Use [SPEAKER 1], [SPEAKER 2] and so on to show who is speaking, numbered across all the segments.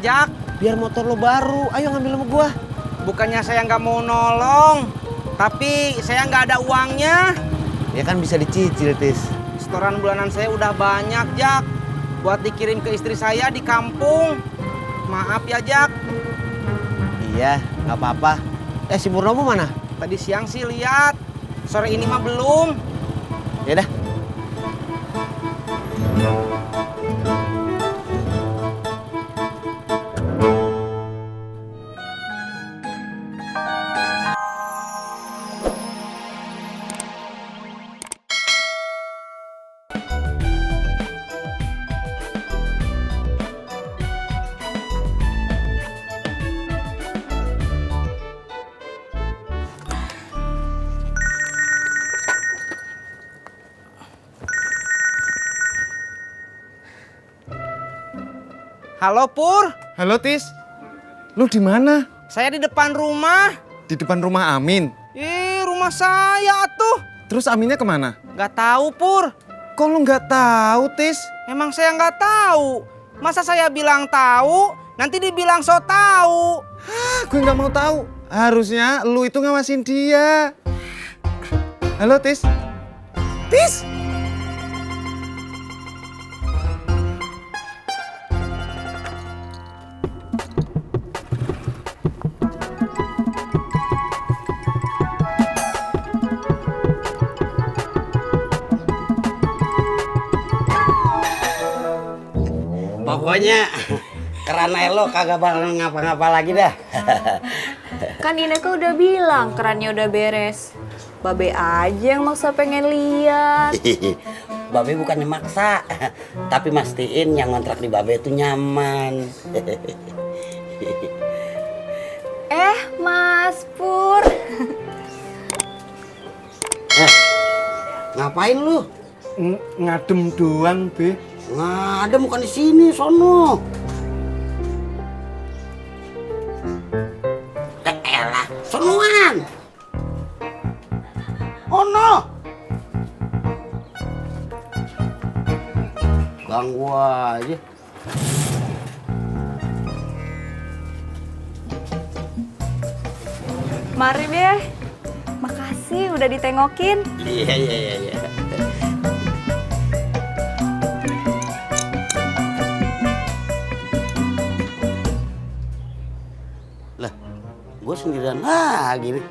[SPEAKER 1] Jak.
[SPEAKER 2] Biar motor lo baru, ayo ngambil sama gua.
[SPEAKER 1] Bukannya saya nggak mau nolong, tapi saya nggak ada uangnya.
[SPEAKER 2] Ya kan bisa dicicil, Tis.
[SPEAKER 1] Setoran bulanan saya udah banyak, Jak. Buat dikirim ke istri saya di kampung. Maaf ya, Jak.
[SPEAKER 2] Iya, nggak apa-apa. Si Purnomo mana?
[SPEAKER 1] Tadi siang sih lihat. Sore ini mah belum.
[SPEAKER 2] Ya dah.
[SPEAKER 1] Halo, Pur.
[SPEAKER 3] Halo Tis, lu di mana?
[SPEAKER 1] Saya di depan rumah.
[SPEAKER 3] Di depan rumah Amin.
[SPEAKER 1] Rumah saya tuh.
[SPEAKER 3] Terus Aminnya kemana?
[SPEAKER 1] Nggak tahu, Pur.
[SPEAKER 3] Kok lu nggak tahu Tis?
[SPEAKER 1] Emang saya nggak tahu. Masa saya bilang tahu, nanti dibilang so tahu.
[SPEAKER 3] Gue nggak mau tahu. Harusnya lu itu ngawasin dia. Halo Tis. Tis.
[SPEAKER 4] Pokoknya kerannya lo kagak bakal ngapa-ngapa lagi dah.
[SPEAKER 5] Kan Ineke udah bilang kerannya udah beres. Babe aja yang maksa pengen lihat.
[SPEAKER 4] Babe bukannya maksa, tapi mastiin yang ngontrak di Babe itu nyaman.
[SPEAKER 5] Mas Pur.
[SPEAKER 4] Ngapain lu?
[SPEAKER 3] Ngadem doang, Be.
[SPEAKER 4] Ngadem bukan di sini, sono. Elah, sonoan. Oh no. Ganggu aja.
[SPEAKER 5] Mari Be. Makasih udah ditengokin.
[SPEAKER 4] Iya. Lah, gue sendirian lagi nih.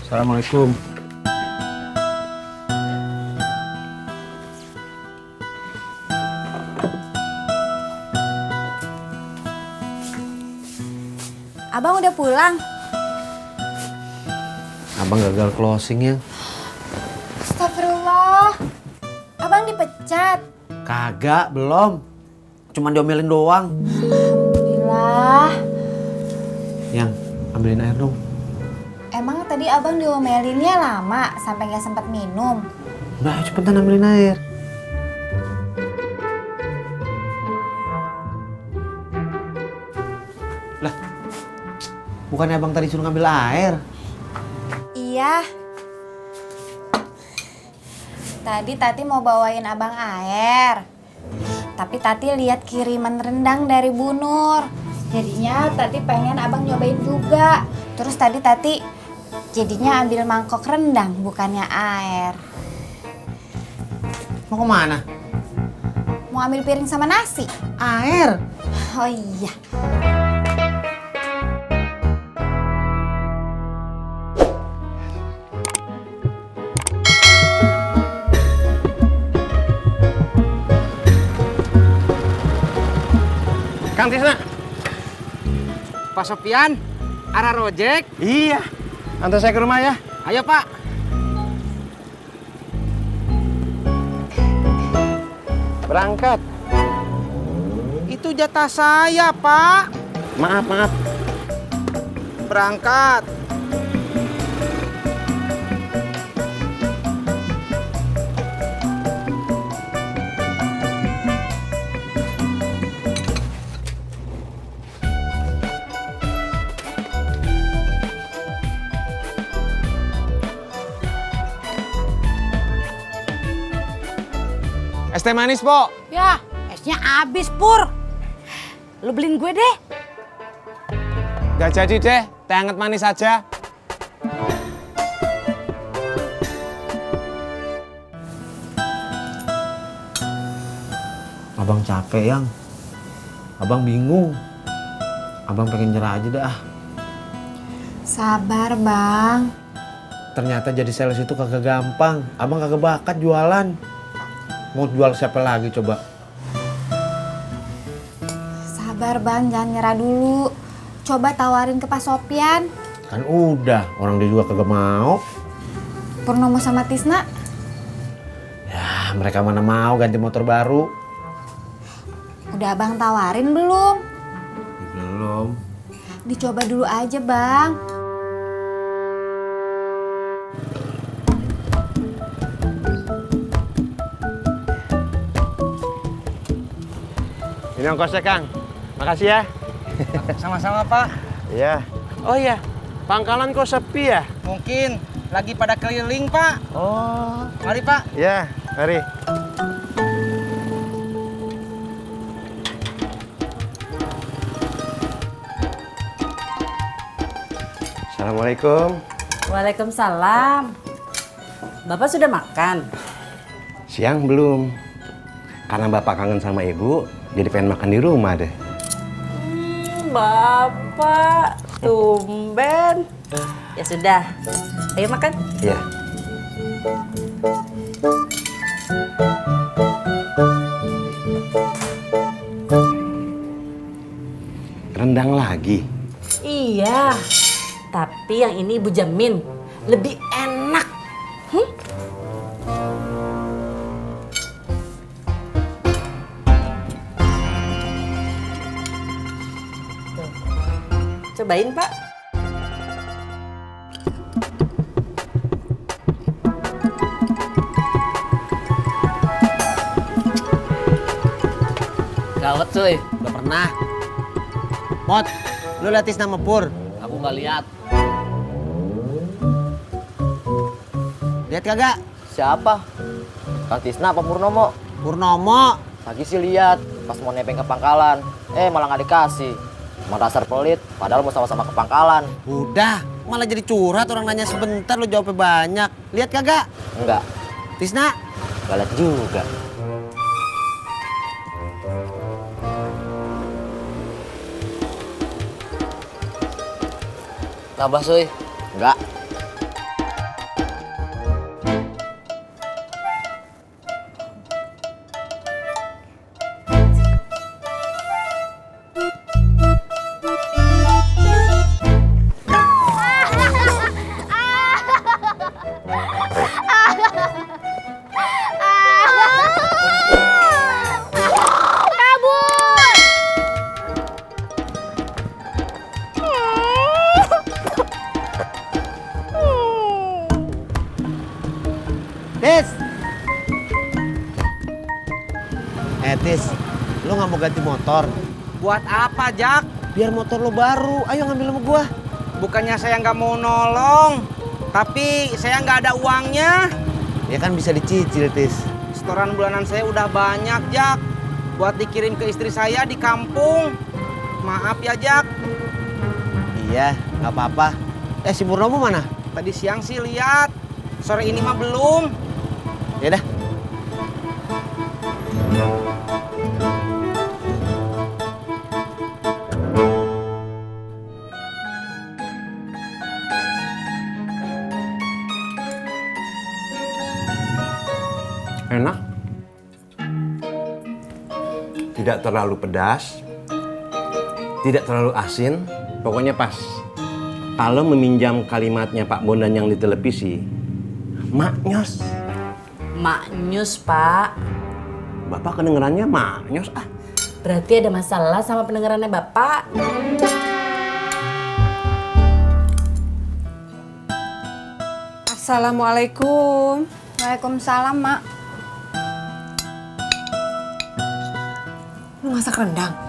[SPEAKER 3] Assalamualaikum.
[SPEAKER 5] Abang udah pulang?
[SPEAKER 2] Abang gagal closing ya.
[SPEAKER 5] Astagfirullah. Abang dipecat.
[SPEAKER 2] Kagak, belum. Cuman diomelin doang.
[SPEAKER 5] Alhamdulillah.
[SPEAKER 2] Yang, ambilin air dong.
[SPEAKER 5] Emang tadi abang diomelinnya lama sampai nggak sempat minum.
[SPEAKER 2] Udah, cepetan ambilin air. Lah, bukannya abang tadi suruh ngambil air?
[SPEAKER 5] Iya. Tadi Tati mau bawain abang air. Tapi Tati lihat kiriman rendang dari Bu Nur. Jadinya Tati pengen abang nyobain juga. Terus tadi Tati jadinya ambil mangkok rendang bukannya air.
[SPEAKER 2] Mau kemana?
[SPEAKER 5] Mau ambil piring sama nasi.
[SPEAKER 2] Air.
[SPEAKER 5] Oh iya.
[SPEAKER 3] Kang Tisna.
[SPEAKER 1] Pak Sopian, arah rojek.
[SPEAKER 3] Iya. Antar saya ke rumah ya.
[SPEAKER 1] Ayo, Pak.
[SPEAKER 3] Berangkat.
[SPEAKER 1] jatah saya, Pak.
[SPEAKER 2] Maaf.
[SPEAKER 1] Berangkat.
[SPEAKER 3] Es teh manis, Po.
[SPEAKER 6] Ya, esnya habis, Pur. Lu beliin gue deh.
[SPEAKER 3] Gak jadi deh, teh hangat manis aja.
[SPEAKER 2] Abang capek, Yang. Abang bingung. Abang pengen nyerah aja dah.
[SPEAKER 5] Sabar, Bang.
[SPEAKER 2] Ternyata jadi sales itu kagak gampang. Abang kagak bakat jualan. Mau jual siapa lagi coba?
[SPEAKER 5] Sabar, Bang, jangan nyerah dulu. Coba tawarin ke Pak Sopyan.
[SPEAKER 2] Kan udah, orang dia juga kagak mau.
[SPEAKER 5] Purnomo sama Tisna.
[SPEAKER 2] Ya, mereka mana mau ganti motor baru.
[SPEAKER 5] Udah Abang tawarin belum?
[SPEAKER 2] Belum.
[SPEAKER 5] Dicoba dulu aja, Bang.
[SPEAKER 3] Ini ongkosnya, Kang. Makasih ya.
[SPEAKER 1] Sama-sama, Pak.
[SPEAKER 3] Iya. Oh iya, pangkalan kok sepi ya?
[SPEAKER 1] Mungkin lagi pada keliling, Pak.
[SPEAKER 3] Oh.
[SPEAKER 1] Mari, Pak.
[SPEAKER 3] Iya, mari. Assalamualaikum.
[SPEAKER 6] Waalaikumsalam. Bapak sudah makan?
[SPEAKER 7] Siang belum. Karena bapak kangen sama ibu, jadi pengen makan di rumah deh.
[SPEAKER 6] Bapak, tumben. Ya sudah, ayo makan.
[SPEAKER 7] Iya. Rendang lagi.
[SPEAKER 6] Iya, tapi yang ini Ibu jamin lebih enak. Tuh. Cobain, Pak.
[SPEAKER 2] Gawat cuy, udah pernah. Mot, lu liat Tisna sama Pur?
[SPEAKER 8] Aku nggak lihat.
[SPEAKER 2] Lihat kagak?
[SPEAKER 8] Siapa? Kang Tisna apa Purnomo?
[SPEAKER 2] Purnomo.
[SPEAKER 8] Tadi sih lihat pas mau nebeng ke pangkalan. Malah nggak dikasih. Emang dasar pelit, padahal mau sama-sama ke pangkalan.
[SPEAKER 2] Udah, malah jadi curhat orang nanya sebentar lu jawabnya banyak. Lihat kagak?
[SPEAKER 8] Enggak,
[SPEAKER 2] Tisna?
[SPEAKER 8] nggak lihat juga. Nambah suy? Enggak.
[SPEAKER 2] Tis! Tis, lu nggak mau ganti motor?
[SPEAKER 1] Buat apa, Jak?
[SPEAKER 2] Biar motor lu baru, ayo ngambil sama gua.
[SPEAKER 1] Bukannya saya nggak mau nolong, tapi saya nggak ada uangnya.
[SPEAKER 2] Ya kan bisa dicicil, Tis.
[SPEAKER 1] Setoran bulanan saya udah banyak, Jak. Buat dikirim ke istri saya di kampung. Maaf ya, Jak.
[SPEAKER 2] Iya, nggak apa-apa. Si Purnomo mana?
[SPEAKER 1] Tadi siang sih lihat. Sore ini mah belum.
[SPEAKER 2] Ya dah.
[SPEAKER 7] Enak. Tidak terlalu pedas. Tidak terlalu asin. Pokoknya pas. Kalau meminjam kalimatnya Pak Bondan yang di televisi, maknyos.
[SPEAKER 6] Maknyus, Pak.
[SPEAKER 7] Bapak kedengerannya maknyos ah.
[SPEAKER 6] Berarti ada masalah sama pendengarannya Bapak.
[SPEAKER 9] Assalamualaikum.
[SPEAKER 5] Waalaikumsalam, Mak.
[SPEAKER 9] Lu masak rendang?